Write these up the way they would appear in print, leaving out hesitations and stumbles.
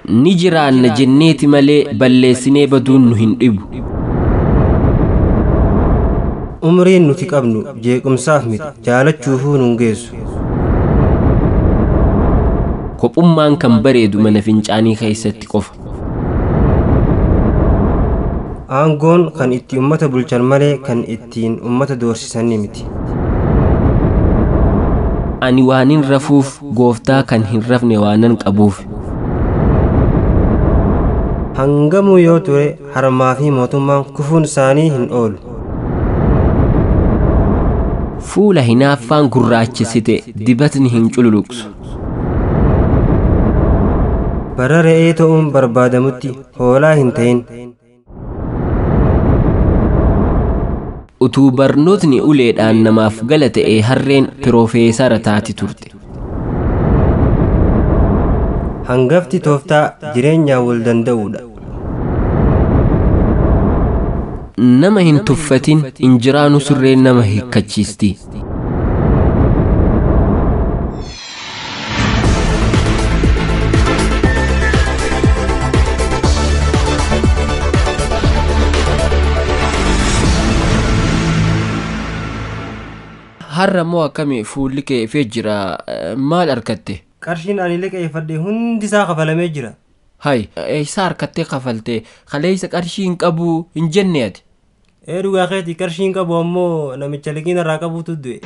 Ni jiraanna jenneeti malee balleessinee baduun nu hin dhibu. Umriin nuti qabnu jeequmsaaf miti, jaalachuufuu nun geessu. Kophummaan kan bareedu mana fincaanii keessatti qofa. Aangoon kan itti ummata bulchan malee kan ittiin ummata doorsisan miti. Ani waanin rafuuf gooftaa kan hin rafne waanan qabuuf. Hangamuu yoo ture harmaa fi mootummaan kufuun isaanii hin oolu. Fuula hinaaffaan gurraachisite dibatni hin cululuqsu. Bara re'ee ta'uun barbaadamutti hoolaa hin ta'in. Utuu barnootni uleedhaan namaaf gala ta'ee harreen piroofeesara taati turte. Hangafti tooftaa jireenyaan wal danda'uudha. Nama hin tuffatin injiraanu surreen nama hiikkachiisti. Har'a immoo akkami fuulli kee ifee jira, maal argatte? Qarshiin ani liqeeffadhe hundi isaa kafalamee jira. Hay, eessa harkattee kafalte? Kaleessa qarshii hin qabu hin jenne ati. Ee dhugaa keeti, qarshii hin qabu ammoo namicha liqiin irraa qabuutu du'e.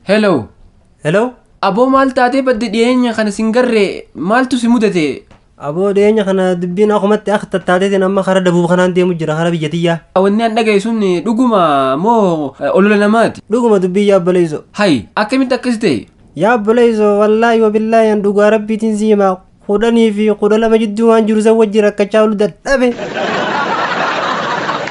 Hello. Hello. Aboo maal taatee badde dhiyeenya kana sin garree, maaltu si mudate? Aboo dhiyeenya kana dubbiin akkumatti akka tattaateetiin amma karaa dabuuf kanaan deemu jira karaa biyya tiyyaa. Wanni an dhagaye sun dhuguma moo olola namaati? Dhuguma dubbii yaabboleesso. Hay, akkamitti akkas ta'e? Yaabboleesso wallaahi wabillaahi an dhugaa rabbiitiin si himaa 10 fi 12 jidduu waan jiru san wajjin rakkachaa oolu dadhabe.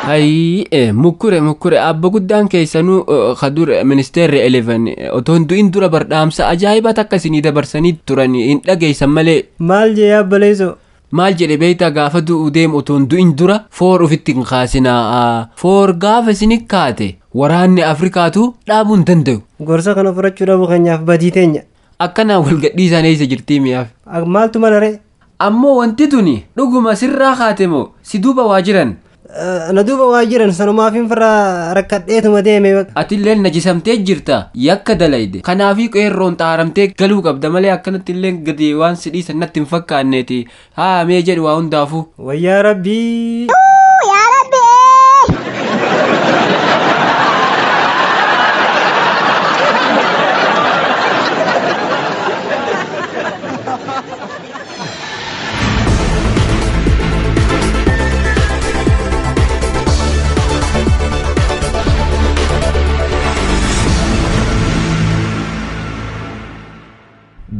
Hay, mukkure mukkure abba guddaan keessanuu kadur ministeerri 11 otoo hin du'in dura bardhaamsa ajaa'ibaa takka isinii dabarsanii turan hin dhageessan malee. Maal jee yaabboleesso? Maal jedhe beektaa gaafa du'u deemu otoo hin du'in dura foor ofitti hin kaasinaa. Foor gaafa isin kaate waraanni Afrikaatu dhaabuu hin danda'u. Gorsa kana fudhachuu dhabuu keenyaaf badii teenya. Akkanaan wal gadhiisaan eessa jirtii mi'aaf? Maaltu mala ree? Ammoo wanti tuni dhuguma sirraa kaate moo si duuba waa jiran? Na duuba waa jiran sanumaaf hin firraa rakkadheetuma deeme. Atilleen najisamtee jirta yakka dalayde. Kanaafii qeerroon xaaramtee galuu qabda malee akkanatti illee gadi waan si dhiisan natti hin fakkaanneeti. Haa mee jedhu waa hundaafuu. Wayyaa rabbii. Yaa rabbii.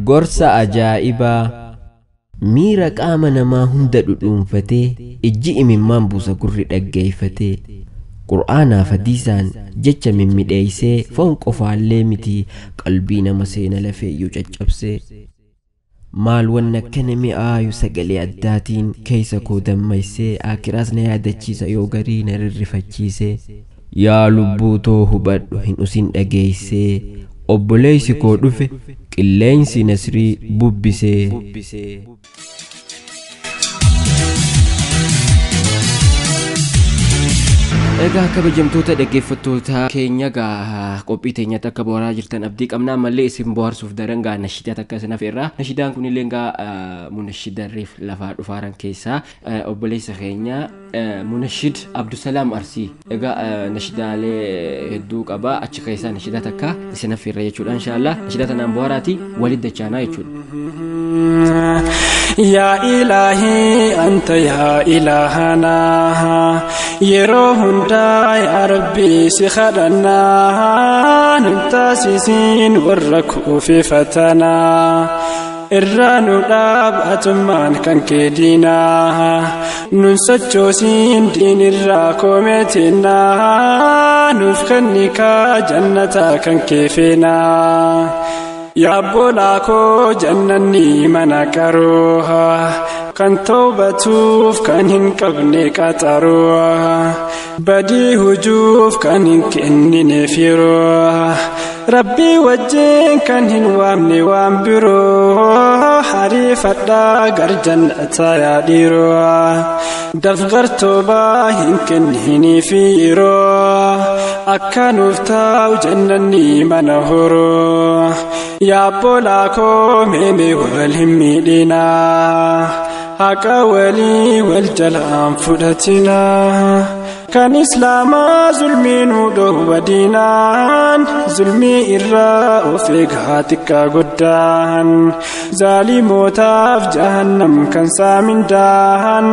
Gorsa ajaa'ibaa miira qaama namaa hunda dhudhuunfatee ijji imimmaan buusa gurri dhaggeeffatee qur'aanaaf hadiisaan jecha mimmidheeysee foon qofaallee miti qalbii nama seena lafeeyyuu caccabsee maal wanna akkana mi'aayu sagalee addaatiin keessa koo dammaysee akiraas na yaadachiisa yoo garii na rirrifachiisee yaa lubbuu too hubadhu hin usin dhageeysee obboleessi koo dhufe qilleensi nasrii bubbisee. Egaa kabajamtoota dhaggeeffattoota keenya gaa qophii teenyatti akka bohaaraa jirtan abdii qabna. Ammallee isin bohaarsuuf daran gaa nashidaa takka isin hafeerra. Nashidaan kunillee gaa munashidarreef lafaa dhufaaran keessaa obboleessa keenya Munashid Abdusalaam Arsii. Egaa nashidaalee hedduu qaba. Achi keessaa nashidaa takka isin hafeerra jechuudha inshaallah. Nashidaa tanaan bohaaraati walitti dachaanaa jechuudha. Yaa Ilaahii anta yaa Ilaahanaa yeroo hundaa yaa Rabbii si kadhannaa nun taasisiin warra kuufifatanaa irraa nu dhaab atummaan kan kee diinaa nun sochoosiin diinirraa koomeetinnaa nuuf kennikaa jannataa kan kee feenaa. Yaa obbolaa koo jannanni mana qarooha Kan toobatuuf kan hin qabne qaxaroo badii hujuuf kan hin kennineef yeroo Rabbii wajjin kan hin waamne waan biroo hariifadhaa gar jannataa yaa dhiiroo dafgar toobaa hin kenniniif yeroo akka nuuf taa'u jannanni mana horoo yaa obbolaa koo meemee wal hin miidhinaa haqa walii wal jalaan fudhatinaa. Kan islaamaa zulmiinuu dhoowwa diinaan zulmii irraa of eegaa xiqqaa guddaan zaalimootaaf jahannam kan saamindaan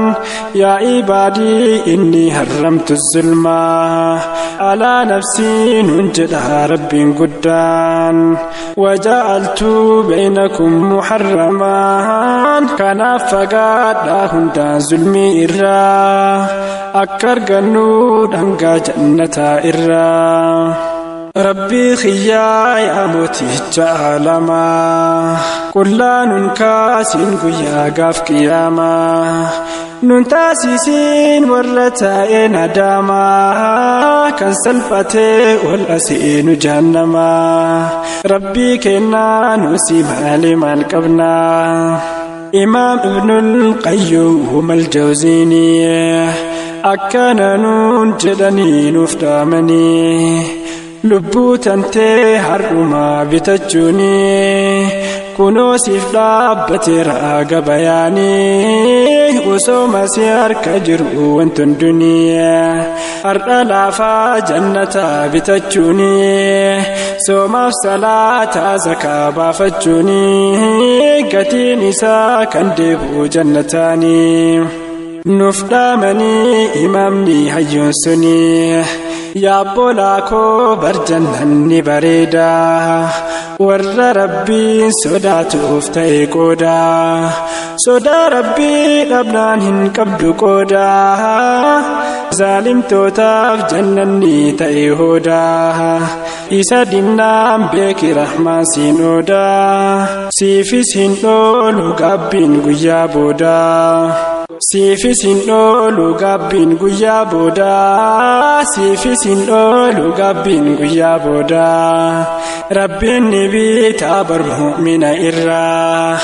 yaa ibaadii inni harramtu zulmaa alaa nafsii nuun jedha rabbiin guddaan waja'altuu baynakum muharramaan kanaaf fagaadhaa hundaan zulmii irraa akka argannu dhangaa jannataa irraa Rabbii xiyyaa yaa mooticha aalamaa qullaa nun kaasiin guyyaa gaaf qiyaamaa nun taasisiin warra taa'ee nadaamaa kan salphatee ol aseenu jahannamaa Rabbii kennaa nu si maali maal qabnaa Imaam Ibnul Qayyum al-Jawziini akkana nuun jedhanii nuuf dhaamanii lubbuu tantee har'umaa bitachuuni kunoo siif dhaabbateera gabayaanii osoo masii harka jiru wanti hundinii har'a laafaa jannataa bitachuuni soomaaf salaataa zakaa baafachuuni gatiin isaa kan deebi'u jannataanii. Nuuf dhaamanii imaamni hayyuun suni yaa obbolaa koo barjannanni bareeda warra rabbiin sodaatuuf ta'e qooda sodaa rabbii dhabnaan hin qabdu qooda zaalimtootaaf jannanni ta'e hooda isa dinnaan beeki rahmaan siin ooda siifis hin dhoolu gaabbiin guyyaa booda. Siifis hin dhoolu gaabbiin guyyaa booda siifis hin dhoolu gaabbiin guyyaa booda Rabbiin ni bitaa bar mu'mina irraa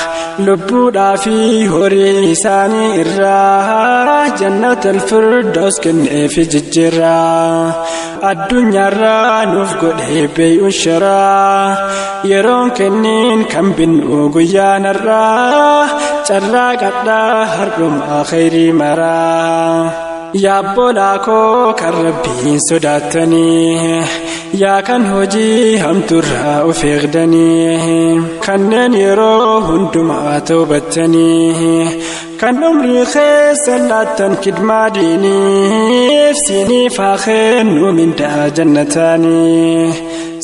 lubbuudhaa fi horii isaanii irraa jannatal firdaus kenneefi jijjiirraa addunyaarraa nuuf godhee beey'uun sharaa yeroon kenniin kan binnu guyyaanarraa carraa qadhaa har'umaa khayrii maraa Yaa obbolaa koo kan rabbiin sodaattanii yaa kan hojii hamtuurraa of eegdanii kanneen yeroo hundumaa toobattanii kan umrii keessa laattan kidmaa diiniif siniif haa kennu mindaa jannataanii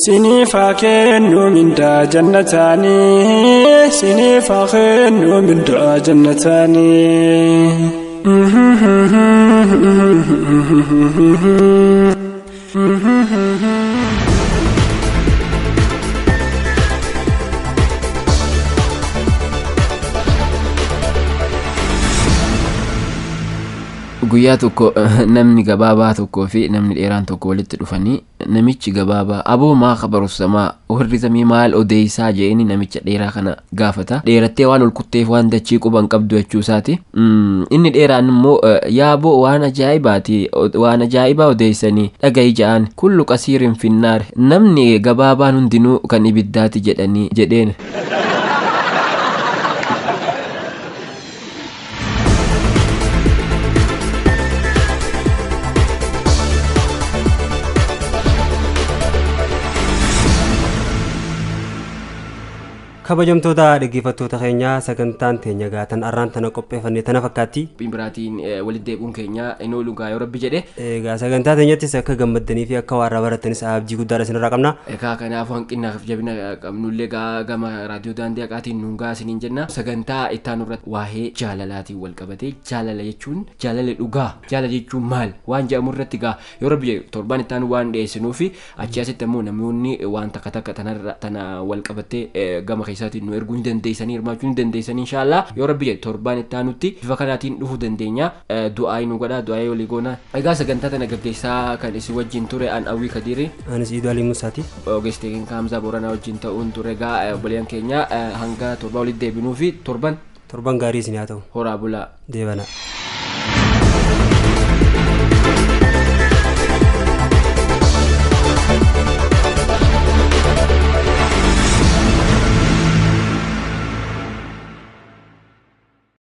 siniif haa kennu mindaa jannataanii siniif haa kennu mindaa jannataanii. Guyyaa tokko namni gabaabaa tokkoo fi namni dheeraan tokko walitti dhufanii namichi gabaabaa aboo maa kabarusamaa warri samii maal odeessaa jeeni namicha dheeraa kana gaafata. Dheerattee waan ol kutteef waan dachii quban qabdu jechuu isaati. Inni dheeraan immoo yaaboo waan ajaa'ibaati waan ajaa'ibaa odeessanii dhaga'i ja'an kullu qasiirin finnaar namni gabaabaan hundinuu kan ibiddaati jedhanii jedheen. Kabajamtoota dhaggeeffattoota keenyaa sagantaan teenya gaatan arraan tana qopheeffanne tana fakkaatti. Biraatiin walitti deebi'uun keenya inni oolu gaa yoo rabbi jedhe. Egaa sagantaa teenyattis akka gammaddanii fi akka waan irraa baratanis abdii guddaadha isinirraa qabna. Egaa kanaafuu hanqinaaf jabina qabnullee gaa gama raadiyoo daandii haqaatiin nuun gaa isiniin jenna. Sagantaa itti aanu irratti waa'ee jaalalaatiin wal qabatee jaalala jechuun jaalala dhugaa jaalala jechuun maal waan jedhamu irratti gaa yoo rabbi jedhe torbaan itti aanu waan dhiyeessinuu fi achi asitti immoo namoonni waan takka takka tanarra tana wal qabatee gama keessaatiin nu erguu ni dandeessanii, hirmaachuu ni dandeessanii. Inshaallah yoo rabbi jedhe torbaan itti aanutti bifa kanaatiin dhufuu dandeenya. Du'aa nu godhaa, du'aa walii goona. Egaa sagantaa tana gaggeessaa kan isin wajjin ture an Awwii Kadiiri. Anis Iiduu Alii Musaati. Ogeessa teeknikaa Hamzaa Booranaa wajjin ta'uun ture. Egaa obboleeyyan keenya, hanga torba walitti deebinuu fi torban Torban gaarii isin haa ta'u. Horaa bulaa. Deebanaa.